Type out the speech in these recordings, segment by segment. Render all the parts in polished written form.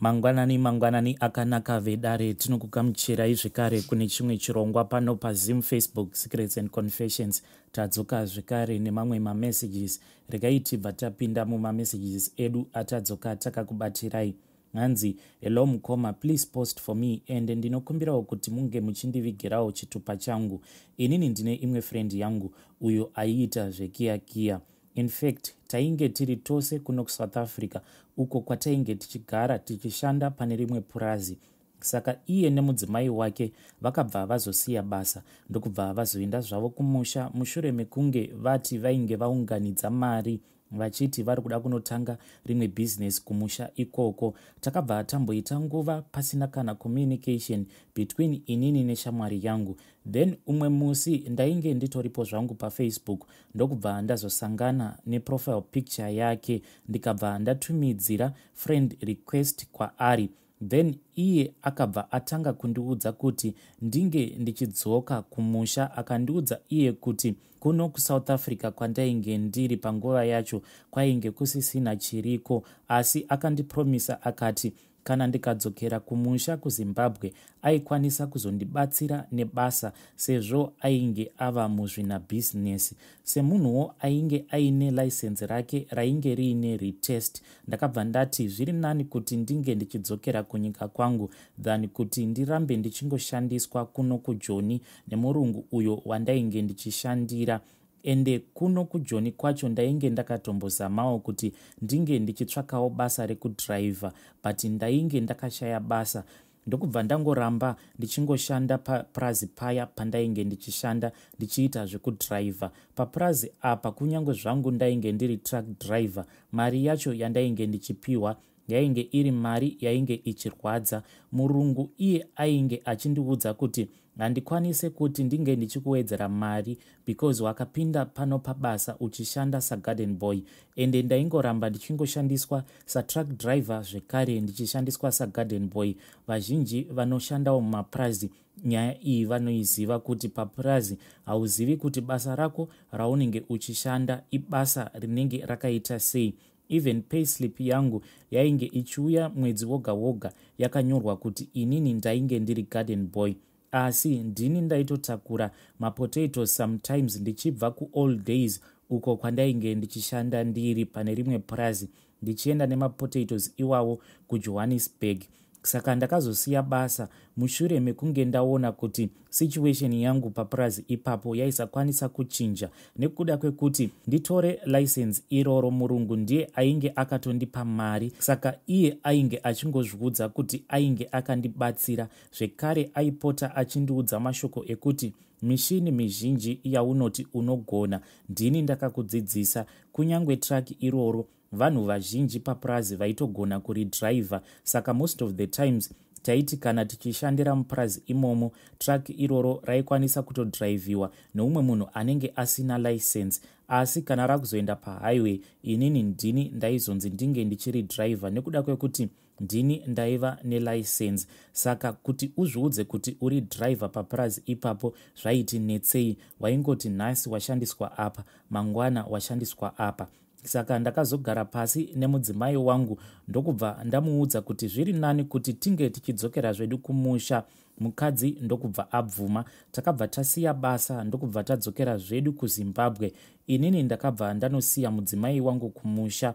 Mangwanani mangwanani akanaka vedare, tinokugamuchirai zvekare kune chimwe chirongwa pano paZim Facebook Secrets and Confessions. Tadzoka zvekare nemamwe mamessages. Regai tibva tapinda mumamessages edu atadzoka takakubatirai. Hanzi, "Hello mukoma, please post for me and ndinokumbirawo kuti munge muchindivigirawo chitupa changu. Inini ndine imwe friend yangu uyo aiita zvekiyakiya. In fact, tainge tiri tose kuno kuSouth Africa uko kwatainge tichigara tichishanda pane rimwe purazi. Saka iye nemudzimai wake vakabva vazosiya basa ndokubva vazoenda zvavo kumusha mushure mekunge vati vainge vaunganidza mari vachiti vari kuda kunotanga rimwe bhizinesi kumusha ikoko. Takabva tamboita nguva pasina kana communication between inini neshamwari yangu. Then umwe musi ndainge nditoripo zvangu paFacebook, ndokubva ndazosangana neprofile picture yake, ndikabva ndatumidzira friend request kwaari. Then iye akabva atanga kundiudza kuti ndinge ndichidzoka kumusha. Akandiudza iye kuti kuno kuSouth Africa kwandainge ndiri panguva yacho kwainge kusisina chiriko, asi akandipromisa akati kana ndikadzokera kumusha kuZimbabwe aikwanisa kuzondibatsira nebasa sezvo ainge ava muzvinabhizinesi. Semunhuwo ainge aine license rake rainge riine retest, ndakabva ndati zviri nani kuti ndinge ndichidzokera kunyika kwangu than kuti ndirambe ndichingoshandiswa kuno kuJoni nemurungu uyo wandainge ndichishandira. Ende kuno kuJoni kwacho ndainge ndakatombozamawo kuti ndinge ndichitsvakawo basa rekudhiraivha, but ndainge ndakashaya basa, ndokubva ndangoramba ndichingoshanda papurazi paya pandainge ndichishanda ndichiita zvekudhiraivha papurazi apa. Kunyange zvangu ndainge ndiri truck driver, mari yacho yandainge ndichipiwa yainge iri mari yainge ichirwadza. Murungu iye ainge achindiudza kuti handikwanise kuti ndinge ndichikuwedzera mari because wakapinda pano pabasa uchishanda sagarden boy. Ende ndaingoramba ndichingoshandiswa satruck driver, zvekare ndichishandiswa sagarden boy. Vazhinji vanoshandawo mumapurazi nyaya iyi vanoiziva kuti papurazi hauzivi kuti basa rako raunenge uchishanda ibasa rinenge rakaita sei. Even payslip yangu yainge ichiuya mwedzi woga woga yakanyorwa kuti inini ndainge ndiri garden boy, asi ndini ndaitotakura mapotatoes sometimes ndichibva kuAll Days uko kwandainge ndichishanda ndiri pane rimwe purazi, ndichienda nemapotatoes iwawo kuJohannesburg. Saka ndakazosiya basa mushure mekunge ndaona kuti situation yangu papurazi ipapo yaisakwanisa kuchinja nekuda kwekuti nditore license iroro murungu ndiye ainge akatondipa mari. Saka iye ainge achingozviudza kuti ainge akandibatsira. Zvekare aipota achindiudza mashoko ekuti mishini mizhinji yaunoti unogona ndini ndakakudzidzisa, kunyange truck iroro vanhu vazhinji papurazi vaitogona kuridhiraivha. Saka most of the times taiti kana tichishandira mupurazi imomo, truck iroro raikwanisa kutodhiraivhiwa neumwe munhu anenge asina license, asi kana rakuzoenda pahighway inini ndini ndaizonzi ndinge ndichiridhiraivha nekuda kwekuti ndini ndaiva nelicense. Saka kuti uzviudze kuti uri dhiraivha papurazi ipapo zvaiti netsei. Waingoti nhasi washandiswa apa, mangwana washandiswa apa. Saka ndakazogara pasi nemudzimai wangu ndokubva ndamuudza kuti zviri nani kuti tinge tichidzokera zvedu kumusha. Mukadzi ndokubva abvuma. Takabva tasiya basa ndokubva tadzokera zvedu kuZimbabwe. Inini ndakabva ndanosiya mudzimai wangu kumusha,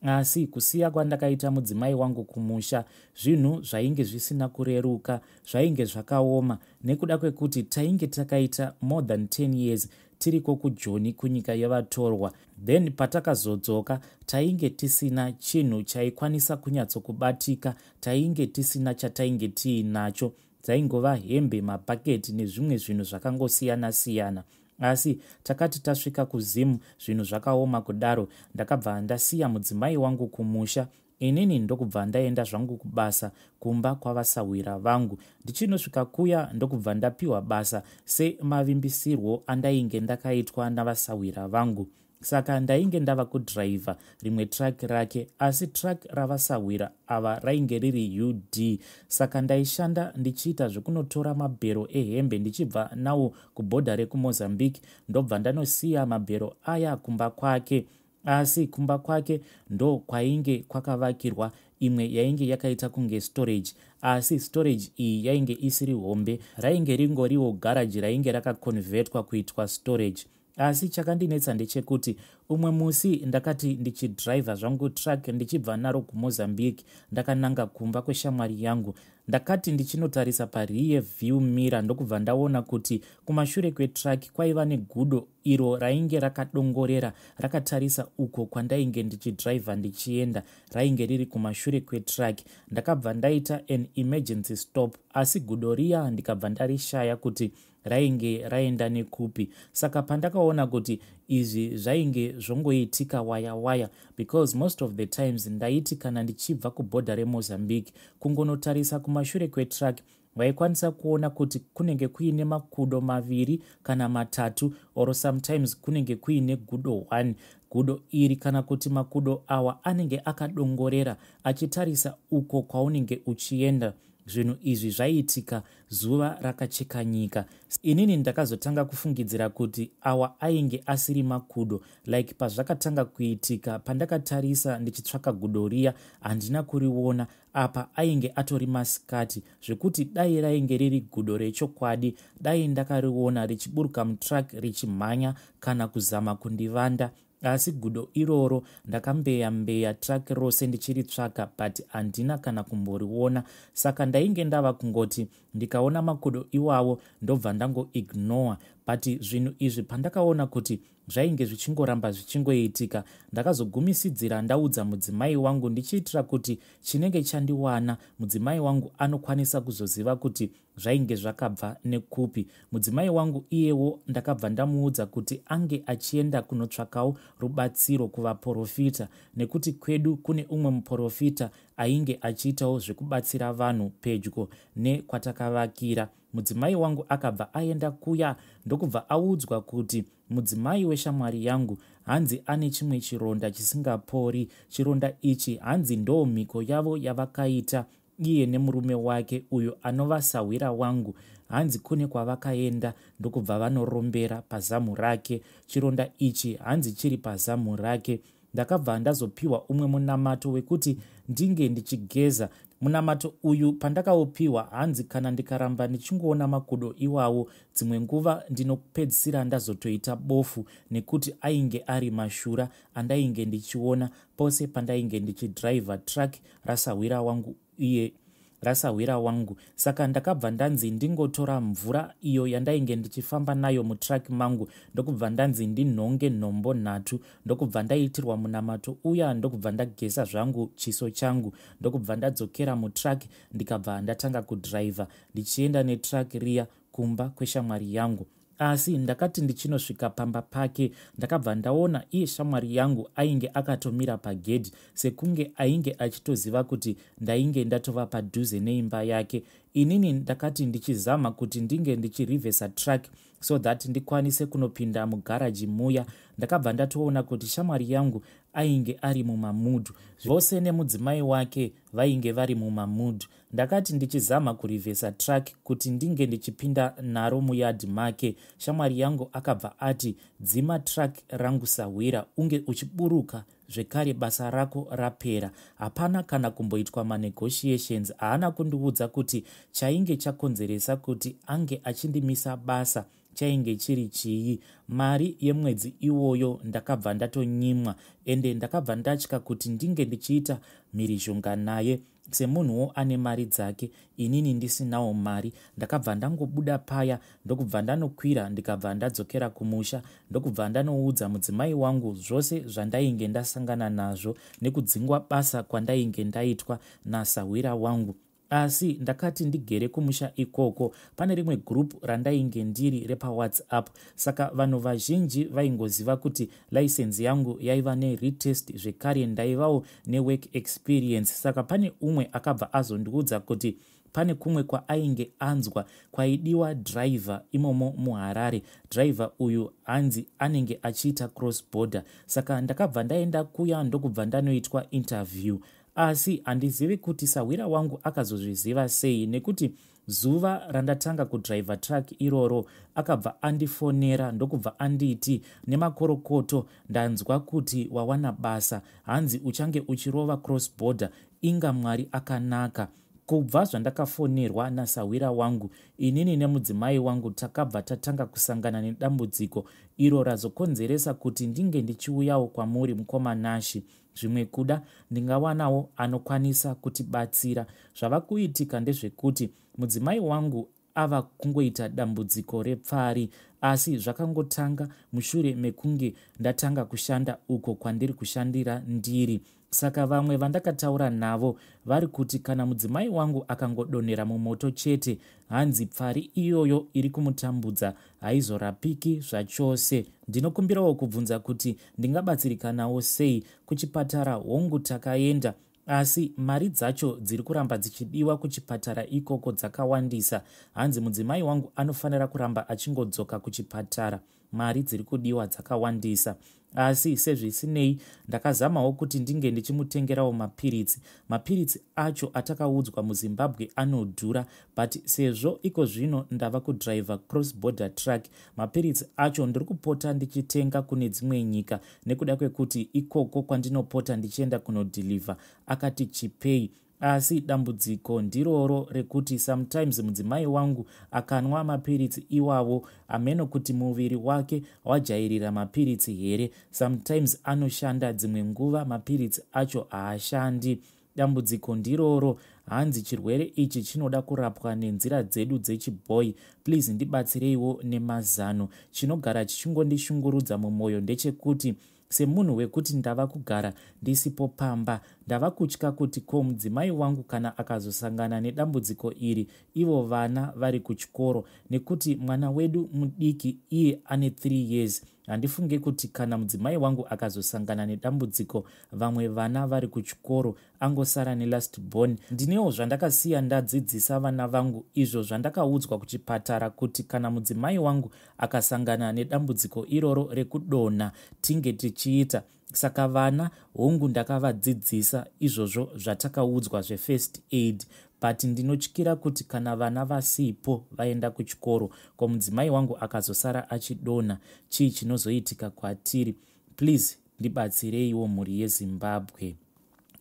asi kusiya kwandakaita mudzimai wangu kumusha zvinhu zvainge zvisina kureruka, zvainge zvakaoma nekuda kwekuti tainge takaita more than 10 years tiriko kuJoni, kunyika yevatorwa. Then patakazodzoka tainge tisina chinhu chaikwanisa kunyatsokubatika, tainge tisina chatainge tiinacho. Dzaingova hembe, mabhaketi nezvimwe zvinhu zvakangosiyana-siyana. Asi takati tasvika kuZimu zvinhu zvakaoma kudaro, ndakabva ndasiya mudzimai wangu kumusha, inini ndokubva ndaenda zvangu kubasa kumba kwavasahwira vangu. Ndichinosvika kuya ndokubva ndapiwa basa semavimbisirwo andainge ndakaitwa navasahwira vangu. Saka ndainge ndava kudhiraivha rimwe truck rake, asi truck ravasahwira ava rainge riri UD. Saka ndaishanda ndichiita zvekunotora mabhero ehembe ndichibva nawo kubhodha rekuMozambique, ndobva ndanosiya mabhero aya kumba kwake. Asi kumba kwake ndo kwainge kwakavakirwa imwe yainge yakaita kunge storage, asi storage iyi yainge isiri hombe, rainge ringoriwo garaji rainge rakakonvertwa kuitwa storage. Asi chakandinetsa ndechekuti umwe musi ndakati ndichidhiraivha zvangu truck ndichibva naro kuMozambique ndakananga kumba kweshamwari yangu. Ndakati ndichinotarisa parear view mirror ndokubva ndaona kuti kumashure kwetruck kwaiva negudo iro rainge rakadongorera rakatarisa uko kwandainge ndichidhiraivha ndichienda. Rainge riri kumashure kwetruck. Ndakabva ndaita an emergency stop, asi gudo riya ndikabva ndarishaya kuti rainge raenda nekupi. Saka pandakaona kuti izvi zvainge zvongoitika waya waya, because most of the times ndaiti kana ndichibva kubhodha reMozambique, kungonotarisa kumashure kwetruck waikwanisa kuona kuti kunenge kuine makudo maviri kana matatu, or sometimes kunenge kuine gudo 1. Gudo iri kana kuti makudo awa anenge akadongorera achitarisa uko kwaunenge uchienda. Zvinhu izvi zvaiitika zuva rakacheka nyika. Inini ndakazotanga kufungidzira kuti awa ainge asiri makudo. Like pazvakatanga kuitika, pandakatarisa ndichitsvaka gudo riya, handina kuriona. Apa ainge atori masikati, zvekuti dai rainge riri gudo rechokwadi, dai ndakariona richiburuka mutruck richimhanya kana kuzama kundivanda. Asi gudo iroro ndakambeya mbeya truck rose ndichiritsvaka, but handina kana kumboriona. Saka ndainge ndava kungoti ndikaona makudo iwawo ndobva ndangoignora. But zvinhu izvi pandakaona kuti zvainge zvichingoramba zvichingoitika, ndakazogumisidzira ndaudza mudzimai wangu, ndichiitira kuti chinenge chandiwana mudzimai wangu anokwanisa kuzoziva kuti zvainge zvakabva nekupi. Mudzimai wangu iyewo ndakabva ndamuudza kuti ange achienda kunotsvakawo rubatsiro kuvaprofita, nekuti kwedu kune umwe muprofita ainge achiitawo zvekubatsira vanhu pedyo nekwatakavakira. Mudzimai wangu akabva aenda kuya ndokubva audzwa kuti mudzimai weshamwari yangu hanzi ane chimwe chironda chisingapori. Chironda ichi hanzi ndo mhiko yavo yavakaita iye nemurume wake, uyo anova sahwira wangu. Hanzi kune kwavakaenda ndokubva vanorombera pazamu rake. Chironda ichi hanzi chiri pazamu rake. Ndakabva ndazopiwa umwe munamato wekuti ndinge ndichigeza. Munamato uyu pandakaupiwa, hanzi kana ndikaramba ndichingoona makudo iwawo, dzimwe nguva ndinopedzisira ndazotoita bofu, nekuti ainge ari mashura andainge ndichiona pose pandainge ndichidhiraivha truck rasahwira wangu iye rasahwira wangu. Saka ndakabva ndanzi ndingotora mvura iyo yandainge ndichifamba nayo mutruck mangu, ndokubva ndanzi ndinhonge nhombo nhatu, ndokubva ndaitirwa munamato uya, ndokubva ndageza zvangu chiso changu, ndokubva ndadzokera mutruck, ndikabva ndatanga kudhiraivha ndichienda netruck riya kumba kweshamwari yangu. Asi ndakati ndichinosvika pamba pake, ndakabva ndaona iye shamwari yangu ainge akatomira pagedhi, sekunge ainge achitoziva kuti ndainge ndatova padhuze neimba yake. Inini ndakati ndichizama kuti ndinge ndichirivhesa truck so that ndikwanise kunopinda mugaraji muya, ndakabva ndatoona kuti shamwari yangu ainge ari mumamudhu. Vose nemudzimai wake vainge vari mumamudhu. Ndakati ndichizama kurivhesa truck kuti ndinge ndichipinda naro muyadhi make, shamwari yangu akabva ati, "Dzima truck rangu sahwira, unge uchiburuka zvekare, basa rako rapera." Hapana kana kumboitwa manegotiations. Haana kundiudza kuti chainge chakonzeresa kuti ange achindimisa basa chainge chiri chii. Mari yemwedzi iwoyo ndakabva ndatonyimwa, ende ndakabva ndatya kuti ndinge ndichiita mhirizhonga naye, semunhuwo ane mari dzake, inini ndisinawo mari. Ndakabva ndangobuda paya, ndokubva ndanokwira, ndikabva ndadzokera kumusha, ndokubva ndanoudza mudzimai wangu zvose zvandainge ndasangana nazvo nekudzingwa basa kwandainge ndaitwa nasahwira wangu. Asi ndakati ndigere kumusha ikoko, pane rimwe gurupu randainge ndiri repaWhatsApp. Saka vanhu vazhinji vaingoziva kuti license yangu yaiva neretest, zvekare ndaivawo nework experience. Saka pane umwe akabva azondiudza kuti pane kumwe kwaainge anzwa kwaidiwa dhiraivha imomo muHarare. Dhiraivha uyu hanzi anenge achiita cross border. Saka ndakabva ndaenda kuya, ndokubva ndanoitwa interview. Asi handizivi kuti sahwira wangu akazozviziva sei, nekuti zuva randatanga kudhiraivha truck iroro akabva andifonera, ndokubva anditi, "Nemakorokoto, ndanzwa kuti wawana basa. Hanzi uchange uchirova cross border." Inga Mwari akanaka. Kubva zvandakafonerwa nasahwira wangu, inini nemudzimai wangu takabva tatanga kusangana nedambudziko iro razokonzeresa kuti ndinge ndichiuyawo kwamuri mukoma Nashy. Zvimwe kuda ndingawanawo anokwanisa kutibatsira. Zvava kuitika ndezvekuti mudzimai wangu ava kungoita dambudziko repfari asi zvakangotanga mushure mekunge ndatanga kushanda uko kwandiri kushandira ndiri. Saka vamwe vandakataura navo vari kuti kana mudzimai wangu akangodonhera mumoto chete, hanzi pfari iyoyo iri kumutambudza haizorapiki zvachose. Ndinokumbirawo kubvunza kuti ndingabatsirikanawo sei? Kuchipatara hongu takaenda asi mari dzacho dziri kuramba dzichidiwa kuchipatara ikoko dzakawandisa. Hanzi mudzimai wangu anofanira kuramba achingodzoka kuchipatara, mari dziri kudiwa dzakawandisa. Asi sezvisinei ndakazamawo kuti ndinge ndichimutengerawo mapiritsi. Mapiritsi acho atakaudzwa muZimbabwe anodhura, but sezvo iko zvino ndava kudhiraivha cross border truck, mapiritsi acho ndiri kupota ndichitenga kune dzimwe nyika nekuda kwekuti ikoko kwandinopota ndichienda kunodhilivha akati chipei. Asi dambudziko ndiroro rekuti sometimes mudzimai wangu akanwa mapiritsi iwavo, hameno kuti muviri wake wajairira mapiritsi here, sometimes anoshanda, dzimwe nguva mapiritsi acho haashandi. Dambudziko ndiroro, hanzi chirwere ichi chinoda kurapwa nenzira dzedu dzechibhoyi. Please ndibatsireiwo nemazano. Chinogara chichingondishungurudza mumwoyo ndechekuti semunhu wekuti ndava kugara ndisipo pamba, ndava kutya kuti ko mudzimai wangu kana akazosangana nedambudziko iri ivo vana vari kuchikoro, nekuti mwana wedu mudiki iye ane 3 years. Handifunge kuti kana mudzimai wangu akazosangana nedambudziko vamwe vana vari kuchikoro angosara nelast born. Ndinewo zvandakasiya ndadzidzisa vana vangu izvo zvandakaudzwa kuchipatara kuti kana mudzimai wangu akasangana nedambudziko iroro rekudonha tinge tichiita. Saka vana hongu ndakavadzidzisa izvozvo zvatakaudzwa zvefirst aid, but ndinotyira kuti kana vana vasipo vaenda kuchikoro, ko mudzimai wangu akazosara achidonha, chii chinozoitika kwatiri? Please ndibatsireiwo mhuri yeZimbabwe.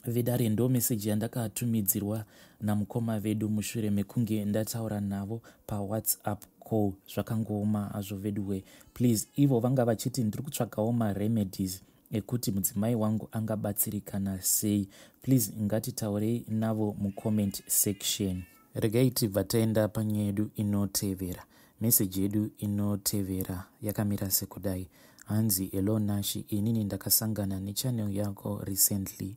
Vedare, ndo meseji yandakatumidzirwa namukoma vedu mushure mekunge ndataura navo paWhatsApp call. Zvakangooma hazvo veduwe. Please, ivo vanga vachiti ndiri kutsvagawo maremedies ekuti mudzimai wangu angabatsirikana sei. Please ngatitaurei navo mucomment section. Regai tibva taenda panyaya yedu inotevera. Meseji yedu inotevera yakamira sekudai. Hanzi, "Hello Nashi, inini ndakasangana nechannel yako recently.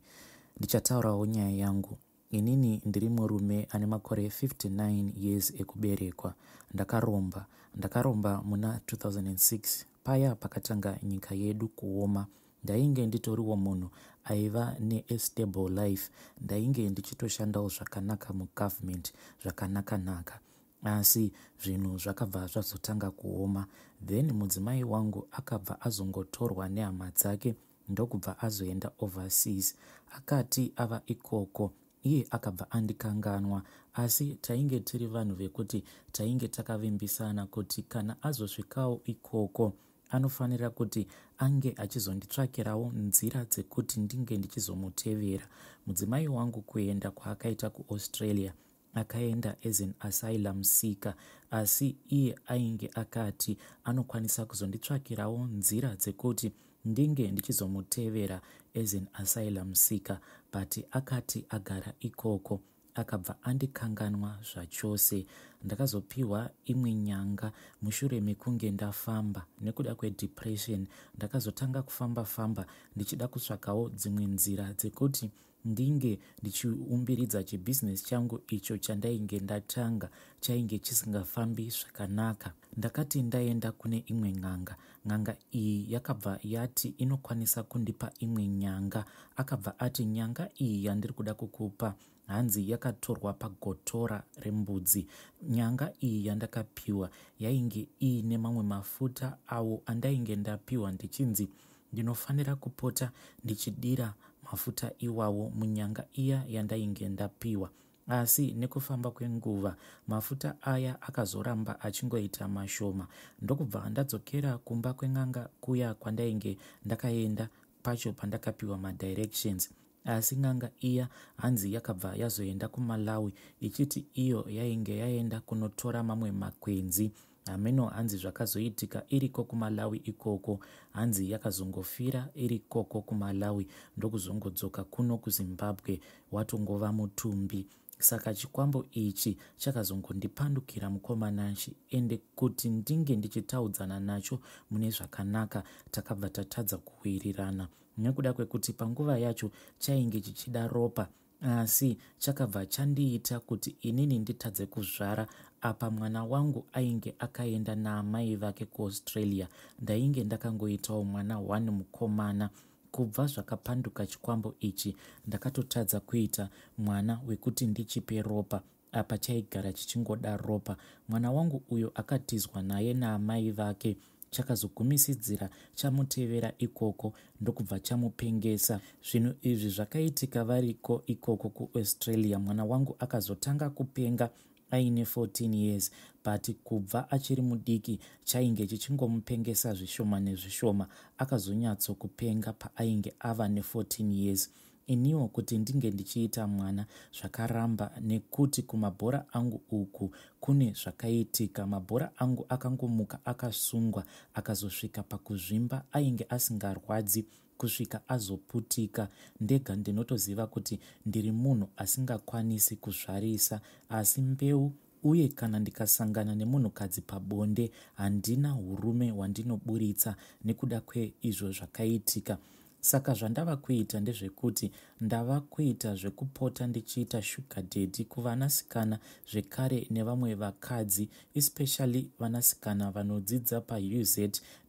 Ndichataurawo nyaya yangu. Inini ndiri murume ane makore 59 years ekuberekwa. Ndakaromba. Ndakaromba muna 2006 paya pakatanga nyika yedu kuoma. Ndainge nditoriwo munhu aiva nestable life, ndainge ndichitoshandawo zvakanaka mugovernment zvakanaka-naka, asi zvinhu zvakabva zvazotanga kuoma. Then mudzimai wangu akabva azongotorwa nehama dzake ndokubva azoenda overseas. Akati ava ikoko iye akabva andikanganwa, asi tainge tiri vanhu vekuti tainge takavimbisana kuti kana azosvikawo ikoko anofanira kuti ange achizonditsvakirawo nzira dzekuti ndinge ndichizomutevera. Mudzimai wangu kuenda kwaakaita kuAustralia, akaenda as an asylum seeker, asi iye ainge akati anokwanisa kuzonditsvakirawo nzira dzekuti ndinge ndichizomutevera as an asylum seeker, but akati agara ikoko akabva andikanganwa zvachose. Ndakazopiwa imwe nyanga mushure mekunge ndafamba nekuda kwedepression. Ndakazotanga kufamba-famba ndichida kutsvakawo dzimwe nzira dzekuti ndinge ndichiumbiridza chibhizinesi changu icho chandainge ndatanga chainge chisingafambi zvakanaka. Ndakati ndaenda kune imwe n'anga, n'anga iyi yakabva yati inokwanisa kundipa imwe nyanga. Akabva ati nyanga iyi yandiri kuda kukupa hanzi yakatorwa pagotora rembudzi. Nyanga iyi yandakapiwa yainge iine mamwe mafuta awo andainge ndapiwa ndichinzi ndinofanira kupota ndichidira mafuta iwawo munyanga iya yandainge ndapiwa. Asi nekufamba kwenguva mafuta aya akazoramba achingoita mashoma, ndokubva ndadzokera kumba kwen'anga kuya kwandainge ndakaenda pacho pandakapiwa madirections. Asi n'anga iya hanzi yakabva yazoenda kuMalawi ichiti iyo yainge yaenda kunotora mamwe makwenzi. Hameno hanzi zvakazoitika iriko kuMalawi ikoko. Hanzi yakazongofira irikoko kuMalawi ndokuzongodzoka kuno kuZimbabwe watongova mutumbi. Saka chikwambo ichi chakazongondipandukira mukoma Nashy ende kuti ndinge ndichitaudzana nacho mune zvakanaka takabva tatadza kuwirirana nekuda kwekuti panguva yacho chainge chichida ropa asi chakabva chandiita kuti inini nditadze kuzvara apa mwana wangu ainge akaenda naamai vake kuAustralia ndainge ndakangoitawo mwana one mukomana Kubva zvakapanduka chikwambo ichi ndakatotadza kuita mwana wekuti ndichipe ropa apa chaigara chichingoda ropa. Mwana wangu uyo akatizwa naye naamai vake chakazogumisidzira chamutevera ikoko ndokubva chamupengesa. Zvinhu izvi zvakaitika variko ikoko kuAustralia mwana wangu akazotanga kupenga aine 14 years but kubva achiri mudiki chainge chichingomupengesa zvishoma nezvishoma akazonyatso kupenga paainge ava ne 14 years. Iniwo kuti ndinge ndichiita mwana zvakaramba nekuti kumabhora angu uku kune zvakaitika mabhora angu akangomuka akasungwa akazosvika pakuzvimba ainge asingarwadzi kusvika azoputika. Ndega ndinotoziva kuti ndiri munhu asingakwanisi kuzvarisa asi mbeu uye kana ndikasangana nemunhukadzi pabonde handina hurume hwandinoburitsa nekuda kweizvo zvakaitika. Saka zvandava kuita ndezvekuti ndava kuita zvekupota ndichiita sugar daddy kuvanasikana zvekare nevamwe vakadzi especially vanasikana vanodzidza paUZ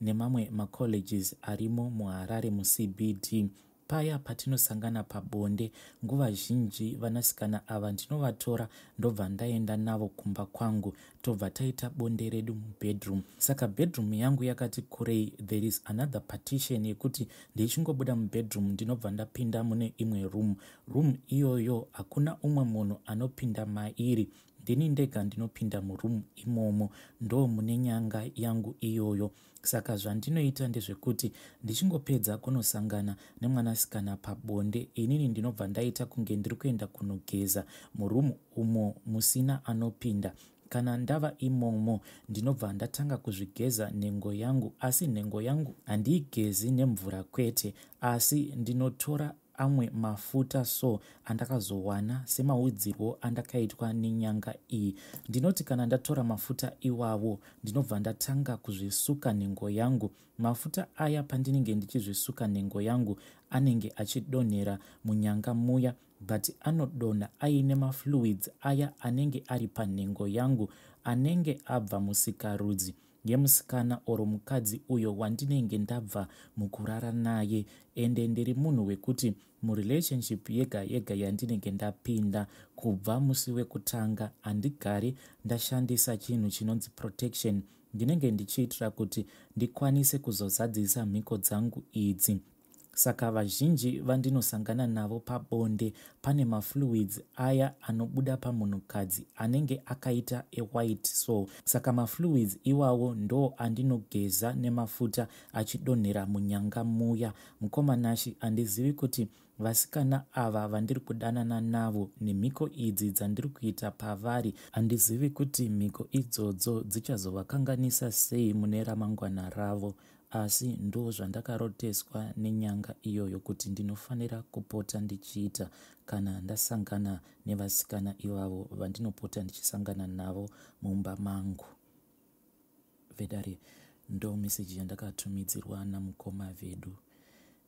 nemamwe macolleges arimo muHarare muCBD. Paya patinosangana pabonde nguva zhinji vanasikana ava ndinovatora ndobva ndaenda navo kumba kwangu tobva taita bonde redu mubedroom. Saka bedroom yangu yakati kurei there is another partition yekuti ndichingobuda mubedroom ndinobva ndapinda mune imwe room. Room iyoyo hakuna umwe munhu anopinda mairi ndini ndega ndinopinda muroom imomo ndo mune nyanga yangu iyoyo. Saka zvandinoita ndezvekuti ndichingopedza kunosangana nemwanasikana pabonde inini ndinobva ndaita kunge ndiri kuenda kunogeza muroom umo musina anopinda. Kana ndava imomo ndinobva ndatanga kuzvigeza nhengo yangu asi nhengo yangu handiigezi nemvura kwete asi ndinotora amwe mafuta so andakazowana semaudzirwo andakaitwa nenyanga iyi. Ndinoti kana ndatora mafuta iwawo ndinobva ndatanga kuzvisuka nhengo yangu. Mafuta aya pandinenge ndichizvisuka nhengo yangu anenge achidonhera munyanga muya but anodonha aine mafluids aya anenge ari panhengo yangu anenge abva musikarudzi yemusikana or mukadzi uyo wandinenge ndabva mukurara naye ende ndiri munhu wekuti murelationship yega yega yandinenge ndapinda kubva musi wekutanga handigari ndashandisa chinhu chinonzi protection ndinenge ndichiitira kuti ndikwanise kuzozadzisa mhiko dzangu idzi. Saka vazhinji vandinosangana navo pabonde pane mafluids aya anobuda pamunhukadzi anenge akaita ewhite so. Saka mafluids iwawo ndo andinogeza nemafuta achidonhera munyanga muya. Mukoma Nashy handizivi kuti vasikana ava vandiri kudanana navo nemhiko idzi dzandiri kuita pavari handizivi kuti mhiko idzodzo dzichazovakanganisa sei mune ramangwana ravo. Asi ndozvandakaroteswa nenyanga iyoyo kuti ndinofanira kupota ndichiita kana ndasangana nevasikana ivavo vandinopota ndichisangana navo mumba mangu. Vedare ndo meseji yandakatumidzirwa namukoma vedu.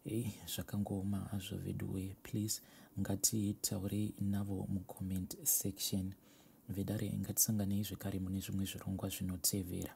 Ei zvakangooma hazvo veduwe please ngatitaurei navo mucomment section. Vedare ngatisanganei zvekare mune zvimwe zvirongwa zvinotevera.